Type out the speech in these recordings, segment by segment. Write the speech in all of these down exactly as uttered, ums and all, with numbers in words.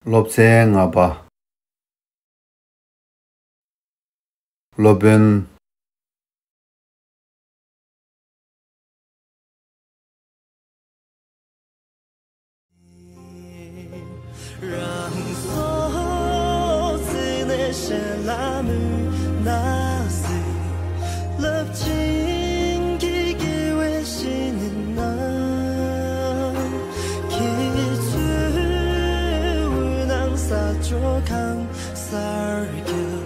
སློབ་ཚན་ལྔ་པ། སློབ་དཔོན། རང་སོ་ཚེ་ནས་ཞལ་ལ་མུན་ནག་སེལ། རླབས་ཆེན་གྱི་དགེ་བའི་བཤེས་གཉེན་རྣམས། ཁྱེད་ཚོའི་འོད་སྣང་ས་ཕྱོགས་གང་སར་ཁྱབ།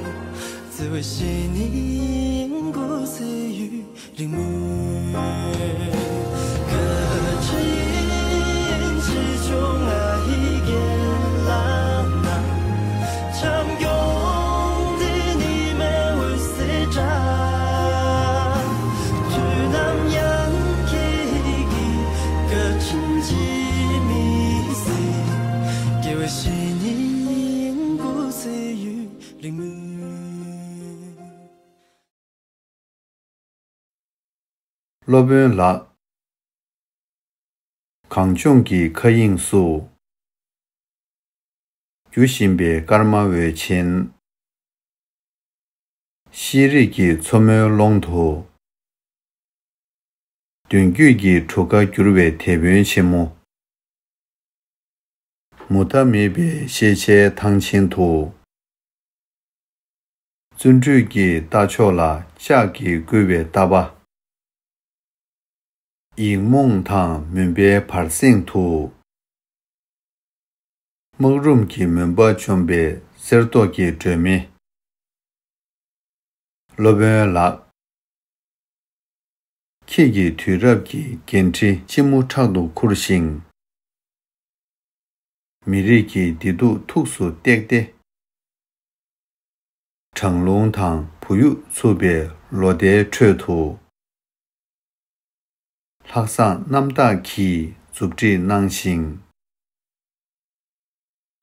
བརྩེ་བའི་བཤེས་གཉེན་སྐུ་ཚེ་ཡུན་རིང་མོ། བཀའ་དྲིན་ཆེ་ཆུང་ང་ཡི་རྒན་ལགས་རྣམས། འཆམ་མགྱོགས་འདི་ཉི་མའི་འོད་ཟེར་འདྲ། དུས་ནམ་ཡང་ཁྱེད་ཀྱི་བཀའ་དྲིན་རྗེས་མི་གཟིགས། དགེ་བའི་བཤེས་གཉེན་སྐུ་ཚེ་ཡུན་རིང་མོ། སློབ་དཔོན་ལགས། གངས་ལྗོངས་ཀྱི་མཁའ་དབྱིངས་སུ། རྒྱུ་བཞིན་པའི་སྐར་མ་འོད་ཆེན། ཤེས་རིག་གི་མཚོ་མོའི་ཀློང་དུ། མདུན་སྐྱོད་ཀྱི་གྲུ་ཁ་བསྒྱུར་བའི་དེད་དཔོན་ཆེན་མོ། མུ་མཐའ་མེད་པའི་ཤེས་བྱའི་ཐང་ཆེན་དུ། བརྩོན་འགྲུས་ཀྱི་རྟ་མཆོག་ལ་ལྕག་གིས་བསྐུལ་བའི་རྟ་པ། ཡིག་རྨོངས་དང་མུན་པའི་བར་གསེང་དུ། སྨག་རུམ་གྱི་མུན་པ་འཇོམས་པའི་གསེར་མདོག་གི་སྒྲོན་མེ། སློབ་དཔོན་ལགས། ཁྱེད་ཀྱི་དུས་རབས་ཀྱི་འགན་འཁྲི་ལྕི་མོ་ཕྲག་ཏུ་འཁུར་ཞིང་། མི་རིགས་ཀྱི་བདེ་སྡུག་ཐུགས་སུ་བཏེགས་ཏེ། གྲང་རླུང་དང་བུ་ཡུག་འཚུབ་པའི་ལོ་ཟླའི་ཁྲོད་དུ། ལྷག་བསམ་རྣམ་དག་གིས་མཛུབ་ཁྲིད་གནང་ཞིང་།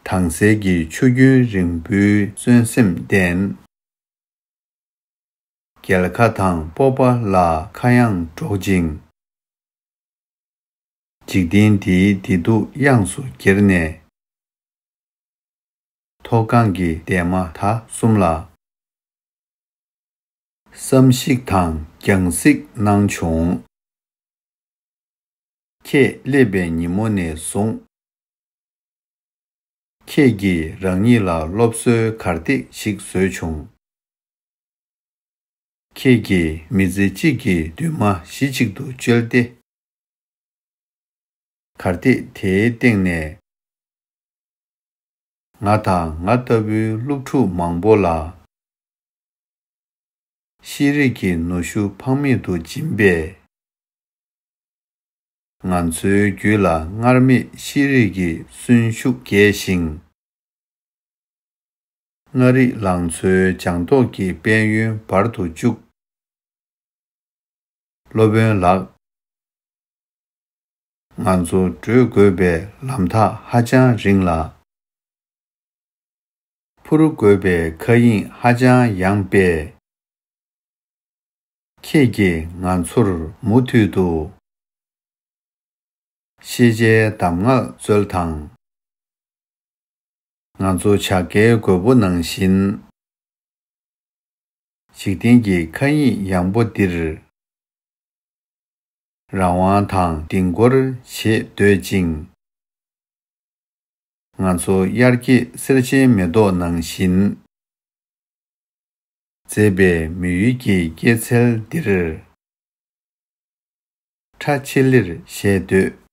དྭངས་གསལ་གྱི་ཆུ་རྒྱུན་རིང་པོའི་བརྩོན་སེམས་ལྡན། རྒྱལ་ཁ་དང་སྤོབས་པ་ལ་ཁ་གཡང་སྒྲོག་ཅིང་། འཇིག་རྟེན་འདིའི་བདེ་སྡུག་གཡང་སུ་གྱེར་ནས། མཐོ་སྒང་གི་འདན་མ་དར་གསུམ་ལ། བསམ་གཞིག་དང་རྒྱང་གཟིགས་གནང་བྱུང་། ཁྱེད་སླེབས་པའི་ཉིན་མོ་ནས་བཟུང་། ཁྱེད་ཀྱིས་རང་ཉིད་ལ་སློབ་གསོའི་གར་སྟེགས་ཤིག་བཟོས་བྱུང་། ཁྱེད་ཀྱིས་མི་ཚེ་གཅིག་གི་འདུན་མ་གཞི་གཅིག་ཏུ་བཅོལ་ཏེ། གར་སྟེགས་དེའི་སྟེང་ནས། ང་དང་ང་ལྟ་བུའི་སློབ་ཕྲུག་མང་པོ་ལ། ཤེས་རིག་གི་ནུ་ཞོ་ཕངས་མེད་དུ་སྦྱིན་པས། ང་ཚོའི་རྒྱུད་ལ་སྔར་མེད་ཤེས་རིག་གི་གསོན་ཤུགས་རྒྱས་ཤིང་། མངའ་རིས་ལང་ཚོའི་ལྗང་མདོག་གི་དཔལ་ཡོན་འབར་དུ་བཅུག། སློབ་དཔོན་ལགས། ང་ཚོ་བགྲོད་དགོས་པའི་ལམ་ཐག་ཧ་ཅང་རིང་ལ། འཕུར་དགོས་པའི་མཁའ་དབྱིངས་ཧ་ཅང་ཡངས་པས། ཁྱེད་ཀྱིས་ང་ཚོར་མུ་མཐུད་དུ་ཤེས་བྱའི་གདམས་ངག་སྩོལ་དང་། ང་ཚོ་བྱ་དགའི་རྒོད་པོ་ནང་བཞིན། འཇིག་རྟེན་གྱི་མཁའ་དབྱིངས་ཡངས་པོ་འདིར། རང་དབང་དང་ལྡིང་སྐོར་བྱེད་འདོད་ཅིང་། ང་ཚོ་དབྱར་སྐྱེས་སེར་ཆེན་མེ་ཏོག་ནང་བཞིན། མཛེས་པའི་མི་ཡུལ་གྱི་སྐྱེད་ཚལ་འདིར། ཁྲ་ཆིལ་ལེར་བཞད་འདོད།